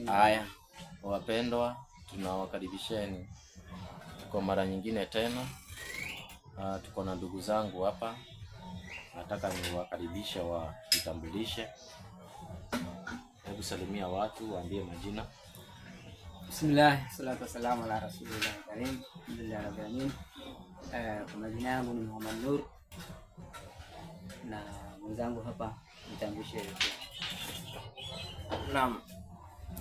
Haya, wapendwa, tunawakaribisheni kwa mara nyingine tena. Tuko na ndugu zangu hapa, nataka niwakaribishe wajitambulishe. Hebu salimia watu, waambie majina. Bismillah, salatu wassalamu ala rasulillah karim, alhamdulillah rabbil alamin. Kwa majina yangu ni Muhammad Nur na mwenzangu hapa nitambulishe. Naam.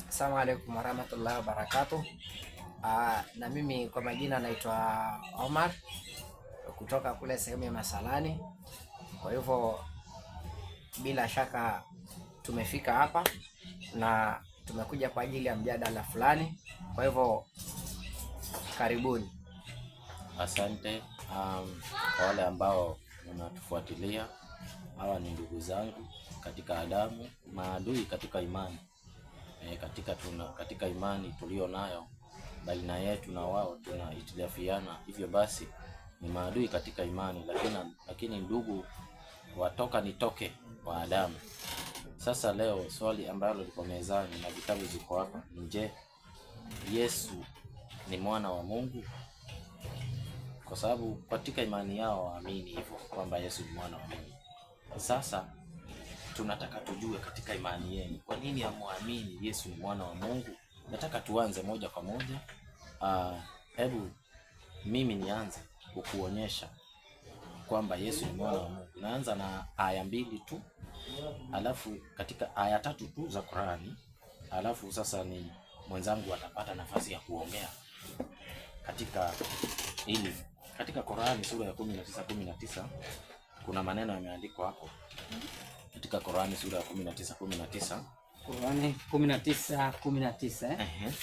Assalamu alaikum warahmatullahi wabarakatuh. Na mimi kwa majina naitwa Omar kutoka kule sehemu ya Masalani. Kwa hivyo bila shaka tumefika hapa na tumekuja kwa ajili ya mjadala fulani. Kwa hivyo karibuni. Asante. Kwa wale ambao wanatufuatilia, hawa ni ndugu zangu katika Adamu, maadui katika imani. Katika imani tulio nayo baina yetu na wao tunahitilafiana, hivyo basi ni maadui katika imani, lakini ndugu watoka nitoke wa Adamu. Sasa leo swali ambalo liko mezani na vitabu ziko hapa ni je, Yesu ni mwana wa Mungu? Kwa sababu katika imani yao waamini hivyo kwamba Yesu ni mwana wa Mungu. Sasa tunataka tujue katika imani yenu, kwa nini hamwamini Yesu ni mwana wa Mungu? Nataka tuanze moja kwa moja. Hebu mimi nianze kukuonyesha kwamba Yesu ni mwana wa Mungu. Naanza na aya mbili tu, alafu katika aya tatu tu za Qurani, alafu sasa ni mwenzangu atapata nafasi ya kuongea katika hili. Katika Qurani sura ya 19 19 kuna maneno yameandikwa hapo. Katika Qurani sura ya 19 19, Qurani 19 19, eh? Ehe.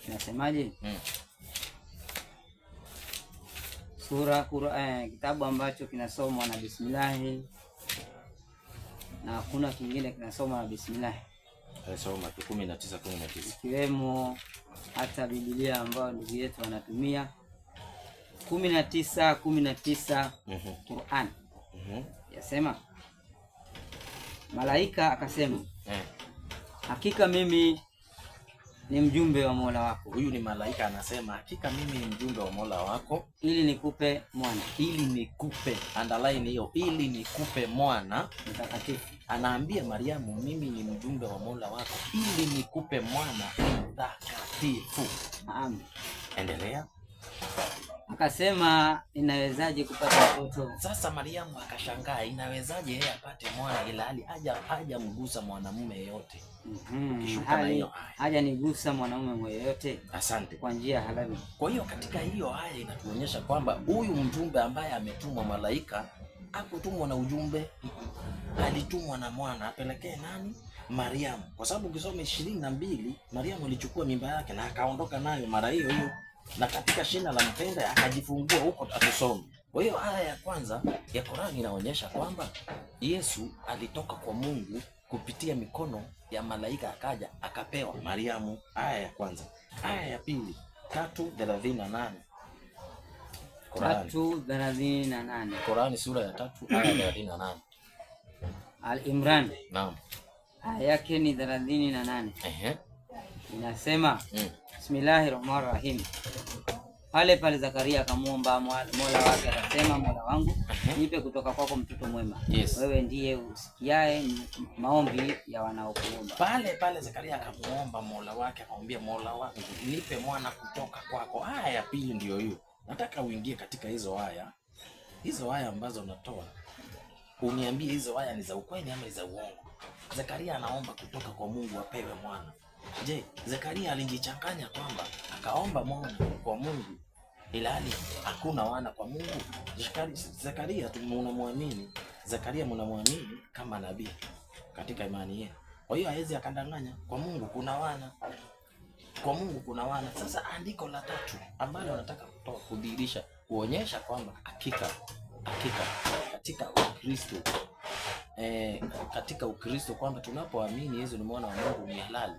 Inasemaje? Sura kitabu ambacho kinasomwa na bismillahi na hakuna kingine kinasomwa na bismillahi. Soma tu 19 19. Ikiwemo hata Biblia ambayo ndugu yetu anatumia 19 19. Qur'an yasema, malaika akasema, hakika mimi ni mjumbe wa Mola wako. Huyu ni malaika anasema, hakika mimi ni mjumbe wa Mola wako ili nikupe mwana. Ili nikupe, underline hiyo, ili nikupe mwana mtakatifu. Anaambia Mariamu, mimi ni mjumbe wa Mola wako ili nikupe mwana mtakatifu. Naam. Endelea. Akasema, inawezaje kupata mtoto? Sasa Mariamu akashangaa, inawezaje yeye apate mwana ila hali hajamgusa mwanamume yeyote? Ukishuka na hiyo aya. Hajanigusa mwanamume yeyote. Asante. Kwa njia halali. Kwa hiyo katika hiyo aya inatuonyesha kwamba huyu mjumbe ambaye ametumwa malaika hakutumwa na ujumbe, alitumwa na mwana apelekee nani? Mariamu. Kwa sababu ukisoma 22 Mariamu alichukua mimba yake na akaondoka nayo mara hiyo hiyo, na katika shina la mtende akajifungua huko, atusome. Kwa hiyo aya ya kwanza ya Qur'ani inaonyesha kwamba Yesu alitoka kwa Mungu kupitia mikono ya malaika akaja akapewa Mariamu. Aya ya kwanza. Aya ya pili, 3:38. Qur'ani. 3:38. Qur'ani sura ya 3 aya 38. Al-Imran. Naam. Aya yake ni 38. Inasema, Bismillahirrahmanirrahim. Pale pale Zakaria akamwomba Mola wake akasema, Mola wangu, nipe kutoka kwako mtoto mwema. Wewe ndiye usikiaye maombi ya wanaokuomba. Pale pale Zakaria akamuomba Mola wake akamwambia, Mola wangu, nipe mwana kutoka kwako. Aya ya pili ndio hiyo. Nataka uingie katika hizo aya. Hizo aya ambazo natoa. Uniambie hizo aya ni za ukweli ama ni za uongo. Zakaria anaomba kutoka kwa Mungu apewe mwana. Je, Zakaria alijichanganya kwamba akaomba mwana kwa Mungu ilhali hakuna wana kwa Mungu? Zakaria tunamwamini, Zakaria mnamwamini kama nabii katika imani yetu. Kwa hiyo hawezi akadanganya, kwa Mungu kuna wana. Kwa Mungu kuna wana. Sasa andiko la tatu ambalo nataka kutoa kudhihirisha, kuonyesha kwamba hakika katika Ukristo, katika Ukristo kwamba tunapoamini Yesu ni mwana wa Mungu ni halali.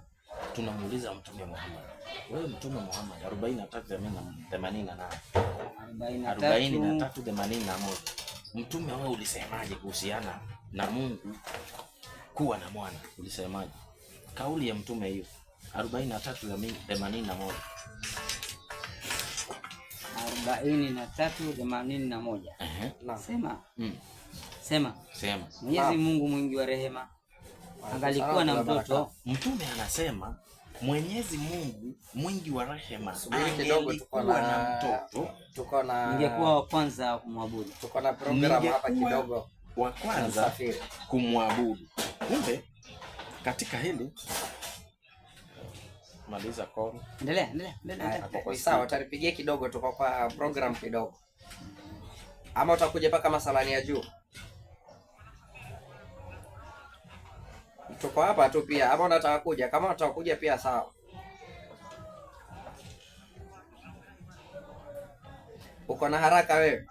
Tunamuuliza Mtume Muhammad, wewe Mtume Muhammad, 43:88. 43:81. Mtume wewe ulisemaje kuhusiana na Mungu kuwa na mwana? Ulisemaje? Kauli ya mtume hiyo. 43 81. 43 81. Sema. Sema. Sema. Mwenyezi Mungu mwingi wa rehema angalikuwa na mtoto. Mtume anasema Mwenyezi Mungu mwingi wa rehema kidogo, tuko na mtoto, tuko na ningekuwa wa kwanza kumwabudu. Tuko na program hapa kidogo, wa kwanza kumwabudu. Kumbe katika hili maliza koro. Endelea, endelea, endelea. Sawa, utanipigia kidogo, tuko kwa program kidogo, ama utakuja paka masalani ya juu? Tuko hapa tu pia, ama unataka kuja? Kama unataka kuja pia sawa. Uko na haraka wewe?